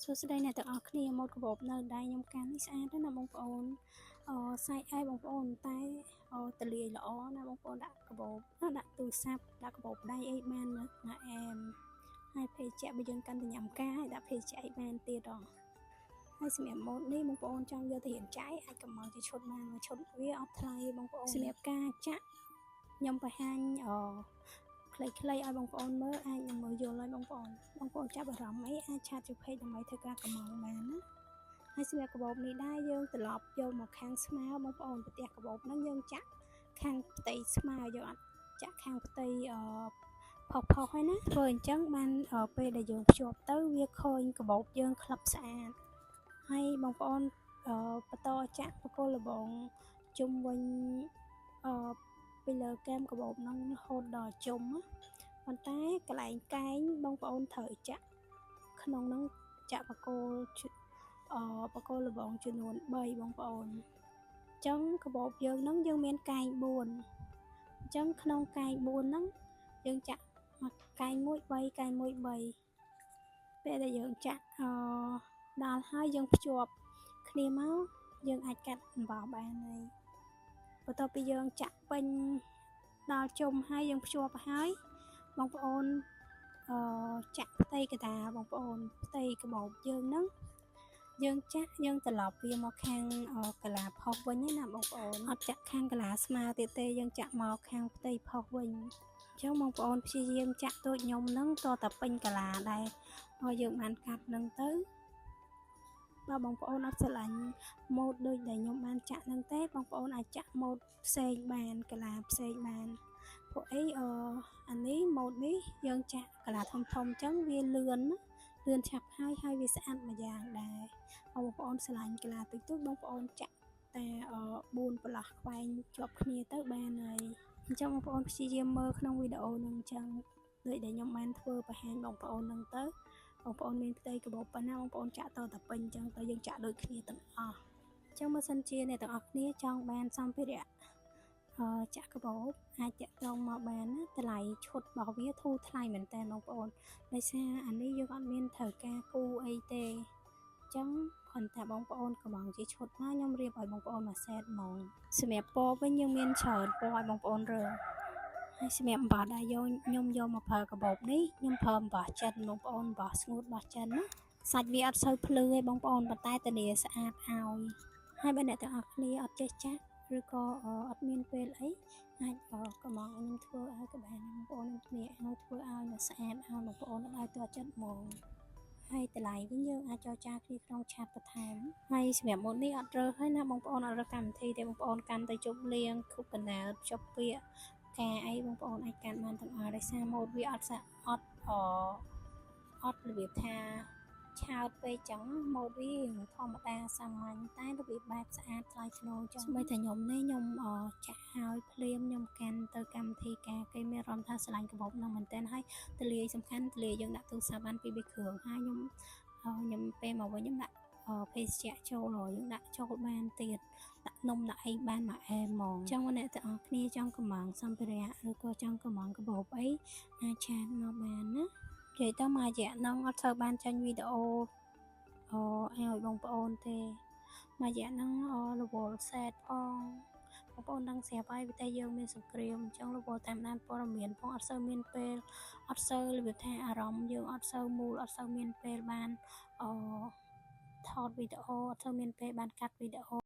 សួស្តីអ្នកទាំងអស់គ្នាម៉ូតកាបូបនៅដៃខ្ញុំកាន់នេះស្អាតណាស់ណាបងប្អូនអសាច់អែបងប្អូនតែតលាយល្អណាបងប្អូនដាក់កាបូបដាក់ទូរស័ព្ទដាក់កាបូបដៃអីបានណាអែមហើយភេសជ្ជៈបើយើងកាន់តែញ៉ាំកាហើយដាក់ភេសជ្ជៈអីបានទៀតហ៎ហើយសម្រាប់ម៉ូតនេះបងប្អូនចង់យកទៅរៀនចាយអាចកម្ម៉ង់ជាឈុតបានមួយឈុតវាអត់ថ្លៃបងប្អូនសម្រាប់ការចាក់ខ្ញុំបង្ហាញអខ្លីៗឲ្យបងប្អូនមើលអាចនឹងមើលយល់ឲ្យបងប្អូនបងប្អូនចាប់អារម្មណ៍អីអាច chat ជា page ដើម្បីធ្វើការកម្ម៉ង់បានណាហើយសម្រាប់កាបូបនេះដែរយើងត្រឡប់យកមកខាងស្មើបងប្អូនប្រទេសកាបូបហ្នឹងយើងចាក់ខាងផ្ទៃស្មើយើងអត់ចាក់ខាងផ្ទៃអផុសផុសហើយណាធ្វើអញ្ចឹងបានពេលដែលយើងភ្ជាប់ទៅវាឃើញកាបូបយើងក្លឹបស្អាតហើយបងប្អូនបន្តចាក់បកគលលបងជុំវិញអឺពីលើកែមកាបូបហ្នឹងរហូតដល់ជុំណាប៉ុន្តែកន្លែងកែងបងប្អូនត្រូវចាក់ក្នុងហ្នឹងចាក់បកគលអបកគលលបងចំនួន3បងប្អូនអញ្ចឹងកាបូបយើងហ្នឹងយើងមានកែង4អញ្ចឹងក្នុងកែង4ហ្នឹងយើងចាក់មកកែង1 3កែង1 3ពេលដែលយើងចាក់អដល់ហើយយើងភ្ជាប់គ្នាមកយើងអាចកាត់អំបោសបានហើយបន្ទាប់ពីយើងចាក់ពេញដល់ជុំហើយយើងភ្ជាប់ហើយបងប្អូនអឺចាក់ផ្ទៃកដាបងប្អូនផ្ទៃកាបូបយើងហ្នឹងយើងចាក់យើងត្រឡប់វាមកខាងកាឡាផុសវិញណាបងប្អូនអត់ចាក់ខាងកាឡាស្មើទៀតទេយើងចាក់មកខាងផ្ទៃផុសវិញអញ្ចឹងបងប្អូនព្យាយាមចាក់ដូចខ្ញុំហ្នឹងតតែពេញកាឡាដែរហើយយើងបានកាត់ហ្នឹងទៅបើបងប្អូនអត់ស្រឡាញ់ម៉ូតដូចដែលខ្ញុំបានចាក់ហ្នឹងទេបងប្អូនអាចចាក់ម៉ូតផ្សេងបានកលាផ្សេងបានព្រោះអីអអានេះម៉ូតនេះយើងចាក់កាឡាធំធំអញ្ចឹងវាលឿនណាលឿនឆាប់ហើយហើយវាស្អាតម្យ៉ាងដែរបងប្អូនស្រឡាញ់កាឡាតិចតួចបងប្អូនចាក់តែ4ប្រឡោះខ្វែងជាប់គ្នាទៅបានហើយអញ្ចឹងបងប្អូនព្យាយាមមើលក្នុងវីដេអូនឹងអញ្ចឹងដូចដែលខ្ញុំបានធ្វើបង្ហាញបងប្អូននឹងទៅបងប្អូនមានផ្ទៃកាបូបប៉ុណ្ណាបងប្អូនចាក់តតែពេញអញ្ចឹងទៅយើងចាក់ដូចគ្នាទាំងអស់អញ្ចឹងបើសិនជាអ្នកទាំងអស់គ្នាចង់បានសម្ភារៈអឺចាក់កាបូបអាចតាក់ទងមកបានណាតម្លៃឈុតរបស់វាធូរថ្លៃមែនតើបងប្អូនដោយសារអានេះយើងអត់មានត្រូវការគូអីទេអញ្ចឹងគ្រាន់តែបងប្អូនកម្ម៉ង់ជាឈុតមកខ្ញុំរៀបឲ្យបងប្អូនមួយសេតហ្មងសម្រាប់ពណ៌វិញយើងមានច្រើនពណ៌ឲ្យបងប្អូនរើសហើយសម្រាប់អំបោះដែលយកខ្ញុំយកមកប្រើកាបូបនេះខ្ញុំប្រើអំបោះចិនបងប្អូនអំបោះស្ងួតរបស់ចិនណាសាច់វាអត់សូវភ្លឺទេបងប្អូនប៉ុន្តែធានាស្អាតឲ្យហើយបើអ្នកទាំងអស់គ្នាអត់ចេះចាក់ឬក៏អត់មានពេលអីអាចកម្ម៉ង់ឲ្យខ្ញុំធ្វើឲ្យក៏បានបងប្អូនខ្ញុំធានាឲ្យធ្វើឲ្យមកស្អាតឲ្យបងប្អូនអត់ឲ្យទាល់ចិត្តហ្មងហើយតម្លៃវិញយើងអាចចរចាគ្នាក្នុង chat បន្ថែមហើយសម្រាប់ម៉ូតនេះអត់រើសហើយណាបងប្អូនអត់រើសកម្មវិធីទេបងប្អូនកាន់ទៅជប់លៀងខុបកណើតជប់ពាក្យការអីបងប្អូនអាចកាន់បានទាំងអស់ដោយសារម៉ូតវាអត់អត់អអត់របៀបថាឆោតពេកចឹងម៉ូតវាធម្មតាសាមញ្ញតែរបៀបបែបស្អាតថ្លៃថ្នូរចឹងស្បីតែខ្ញុំនេះខ្ញុំចាក់ហើយភ្លាមខ្ញុំកាន់ទៅកម្មវិធីការគេមានអារម្មណ៍ថាស្រឡាញ់កាបូបហ្នឹងមែនតើហើយទលាយសំខាន់ទលាយយើងដាក់ទូរស័ព្ទបានពីរបីគ្រឿងហើយខ្ញុំខ្ញុំពេលមកវិញខ្ញុំដាក់ភេសជ្ជៈចូលយើងដាក់ចូលបានទៀតដាក់នំដាក់អីបានមកអែមហ្មងចង់អ្នកទាំងអស់គ្នាចង់កម្ម៉ង់សម្ភារៈឬក៏ចង់កម្ម៉ង់កាបូបអីអាច chat មកបានណានិយាយទៅមួយរយៈហ្នឹងអត់សូវបានចេញវីដេអូអឲ្យបងប្អូនទេមួយរយៈហ្នឹងរវល់សេតផងបងប្អូនដឹងស្រាប់ហើយតែយើងមានសង្គ្រាមអញ្ចឹងរវល់តាមដានព័ត៌មានផងអត់សូវមានពេលអត់សូវរបៀបថាអារម្មណ៍យើងអត់សូវមូលអត់សូវមានពេលបានអថតវីដេអូអត់សូវមានពេលបានកាត់វីដេអូ។